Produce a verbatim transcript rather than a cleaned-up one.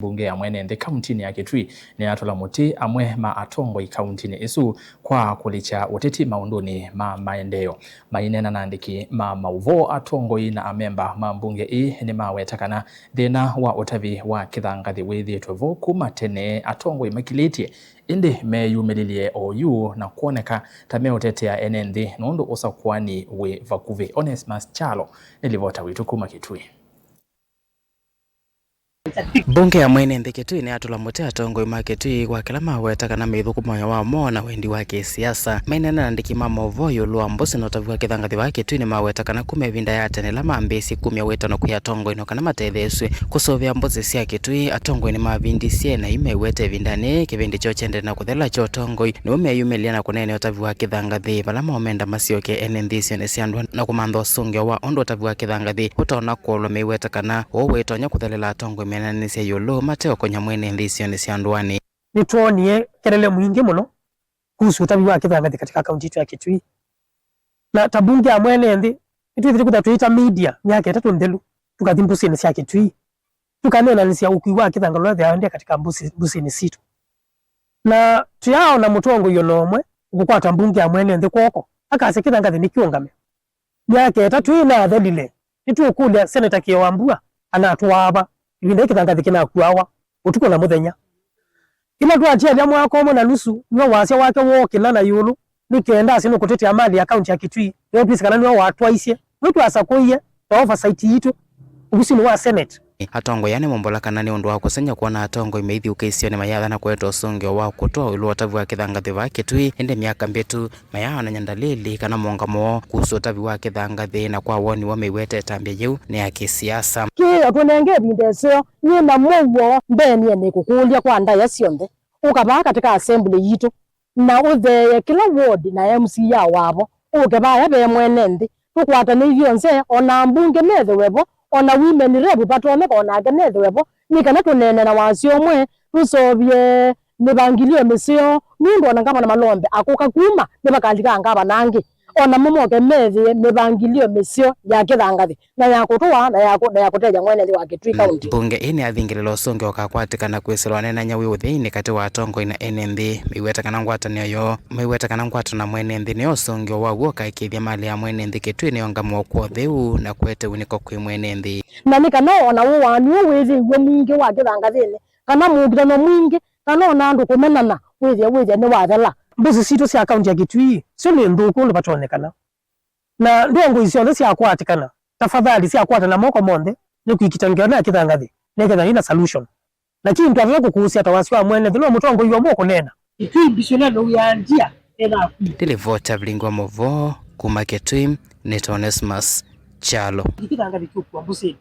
Mbunge ya mwene nthĩ kauntinĩ ya Kitui nĩyatũla mũtĩ amwe ma atongoi kauntinĩ ĩsu kwa kũlikya ũteti maũndũnĩ ma maendeeo. Maineena na andĩki ma maũvoo, atongoi na amemba ma mbunge ĩĩ nĩmaweta kana thĩna wa ũtavi wa kĩthangathĩ wĩthĩĩtwe vo kuma tene, atongoi makilĩtye, ĩndĩ meyumĩlilye oyu na kwoneka ta meũtetea ene nthĩ nũndũ ũsakũani wĩ vakuvĩ. Onesmus Kyalo nĩ livota witũ kuma Kitui. Mbunge ya mwene nthĩ Kitui nĩyatũla mũtĩ atongoi ma Kitui kwa kĩla maweta kana mĩthũkũmo ya wamo na wendi wa kĩsiasa. Maineena na andĩki ma maũvoo ĩũlũ wa mbũsĩ na ũtavi wa kĩthangathĩ vaa Kitui nĩmaweta kana kuma ĩvinda ya tene ĩla mambĩĩsye kumya wĩtano kwĩ atongoi no kana matetheesw'e kũsũvĩa mbũsĩ sya Kitui, atongoi nĩmavindisye na yu meweta ĩvindanĩ kĩvĩndĩ kyoo kyendee na kũthela kya ũtongoi nĩw'o meyumĩlya na kũneenea ũtavi wa kĩthangathĩ vala momenda masyoke ene nthĩ isionĩ sya ndũa na kũmantha ũsũngĩo wa ũndũ ũtavi wa kĩthangathĩ ũtonya kũolwa, meiweta kana ũũ wĩtonya kũthelela atongoi menanĩsya ĩũlũ mate ũkonya mwene nthĩ isionĩ sya ndũanĩ. Nĩtwoonie kelele mwingĩ mũno kuhusu ũtavi wa kĩthangathĩ katika kaunti yitũ ya Kitui. Na ta mbunge ya mwene nthĩ, nĩtwĩthĩte kwĩthĩwa tũyĩta media myaka ĩtatũ nthelu, tũkathi mbũsĩnĩ sya Kitui, tũkaneenanĩsya ũkui wa kĩthangathĩ ũla wĩthĩawa ũendee katika mbũsĩ, mbũsĩnĩ sitũ. Na tũyaaona mũtongoi o na ũmwe ũkũkwata mbunge ya mwene nthĩ kw'oko, akasya kĩthangathĩ nĩkĩũngame. Myaka ĩtatũ ĩnathelile, nĩtũũkũlya Seneta Kĩo wa Mbua anatũaa va, ĩvinda yĩĩ kĩthangathĩ kĩnakuawa ũtukũ na mũthenya. Ĩla twatialya mwaka ũmwe na nusu, nĩwe wasya wake wookĩla na ĩũlũ, nĩ kenda asye nũkũtetea mali ya kaunti ya Kitui, nĩwe twĩsĩ kana nĩwe watwaisye, nĩwe twasakũie ta oversight yitũ ũvusinĩ wa Senate. Atongoi aa nĩmombũla kana nĩ ũndũ wa kũsengy'a kwona atongoi meithi ũkĩĩsyonĩ mayathana kũete ũsũngĩo wa kũtũa ĩũlũ wa ũtavi wa kĩthangathĩ vaa Kitui, ĩndĩ myaka mbĩtu mayaaonany'a ndalili kana mũũngamo woo kuhusu ũtavi wa kĩthangathĩ, na kwa woni woo meiweta ĩtambya yĩu nĩ ya kĩsiasa. Kĩĩo tũnenge ĩvinda ĩseo, nyie na mũuo mbeenie nĩkũkũlya kwa ndaĩa syonthe, ũka vaa katika assembly yitũ, na ũtheeye kĩla ward na M C A wavo, ũke vaya ve mwene nthĩ, tũkwatanĩithye onthe, o na ambunge methĩwe vo, o na women rep vatonyeka o nake nethĩwe vo, nĩ kana tũneene na wasya ũmwe, tũseũvye mĩvangĩlyo mĩseo, nũndũ o na Ngavana Malombe akũka kuma, nĩvakalika angavana angĩ, o namo moke methĩe mĩvangĩlyo mĩseo ya kĩthangathĩ, na ya kũtũa, na ya kũ-, na ya kũtethya mwene nthĩ wa Kitui County. Mbunge ĩĩ nĩyathingĩlĩla ũsũngĩo ũkakwatĩkana kwĩsĩla wanenany'a wĩ ũtheinĩ katĩ wa atongoi na ene nthĩ. Maiweta kana ngwatanĩo yoo, maiweta kana ngwatanĩo na mwene nthĩ nĩyo ũsũngĩo wa w'o ũkaĩkĩĩthya mali ya mwene nthĩ Kitui nĩyongamĩwa kwa ũtheu na kũete wunĩko kwĩ mwene nthĩ. Na nĩ kana o na ũaani ũũ wĩthĩiw'e mwingĩ wa kĩthangathĩnĩ, kana mũũkitano mwingĩ, kana o na andũ kũmenana wĩthĩe, wĩthĩe nĩwathela. Mbũsĩ sitũ sya kaunti ya Kitui syo nĩ nthũku ũndũ vatonyekana. Na ndongoi syonthe syakwatĩkana, tafadhali syakwatana moko monthe, nĩkwĩkita ngewa na kĩthangathĩ, nĩkethwa yĩna solution. Lakini twatata kũkũsya ta wasya wa mwene nthĩ, no mũtongoi ũmwe ũkũneena. Kitui mbisyo neno wĩanzia ena akui. Nĩ livoti ya vilingi wa maũvoo kuma Kitui, nĩ Onesmus Kyalo. Kĩthangathĩ kĩũkua mbũsĩnĩ.